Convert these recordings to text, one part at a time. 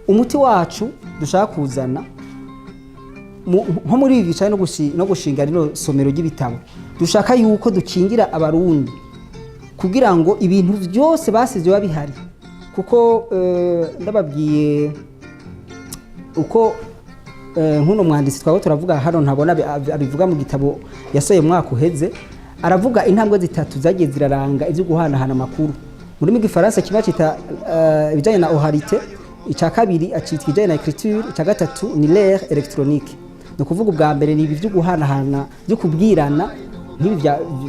Umuti wacu dushaka kuzana nko muri ibi bijanye no gushinga rino somero ry'ibitabo, dushaka yuko dukingira Abarundi kugira ngo ibintu byose basize biba bihari, kuko ndababwiye uko nk'uno mwanditsi twaba turavuga hano ntabona abivuga mu gitabo yasohoye mu mwaka uheze, aravuga intambwe zitatu zagiye ziraranga ibyo guhanahana amakuru. Mu rurimi rw'Igifaransa kimwe acita ibijyanye na oralité, icya kabiri acita ibijyanye na écriture, icya gatatu ni l'ère électronique. Ni ukuvuga, ubwa mbere ni ibi byo guhanahana, byo kubwirana, nk'ibi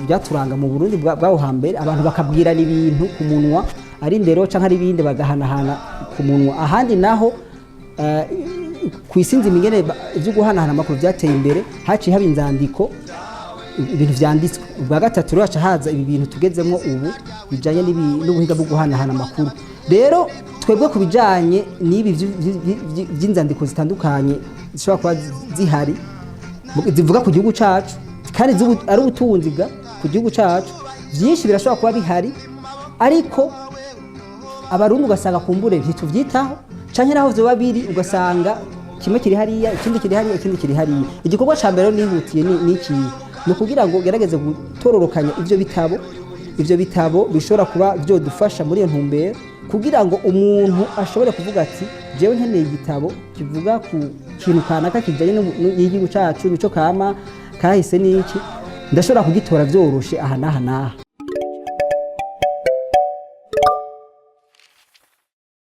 byaturanga mu Burundi bw'aho hambere, abantu bakabwirana ibintu ku munwa, ari indero cyangwa ari ibindi, bagahanahana ku munwa. Ahandi naho ku isi nzima, ingene ibyo guhanahana amakuru byateye imbere, haciye haba inzandiko, ibintu vyanditswe. Ubwa gatatu rero haca haza ibi bintu tugezemwo ubu bijanye n'ubuhinga bwo guhanahana amakuru. Rero twebwe ku bijanye n'ibi vy'inzandiko zitandukanye zishobora kuba zihari zivuga ku gihugu cacu kandi ari ubutunzi bwa ku gihugu cacu, vyinshi birashobora kuba bihari, ariko Abarundi ugasanga kumbure ntituvyitaho, canke naho vyoba biri ugasanga kimwe kiri hariya, ikindi kiri hariya, ikindi kiri hariya. Igikorwa ca mbere rero nihutiye ni iki? Ni ukugira ngo ugerageze gutororokanya ivyo bitabo bishobora kuba vyodufasha muri iyo ntumbero, kugira ngo umuntu ashobore kuvuga ati: "Jewe nkeneye igitabo kivuga ku kintu kanaka kijanye n'igihugu cacu, imico kama, kahise n'iki, ndashobora kugitora vyoroshe aha n'aha n'aha."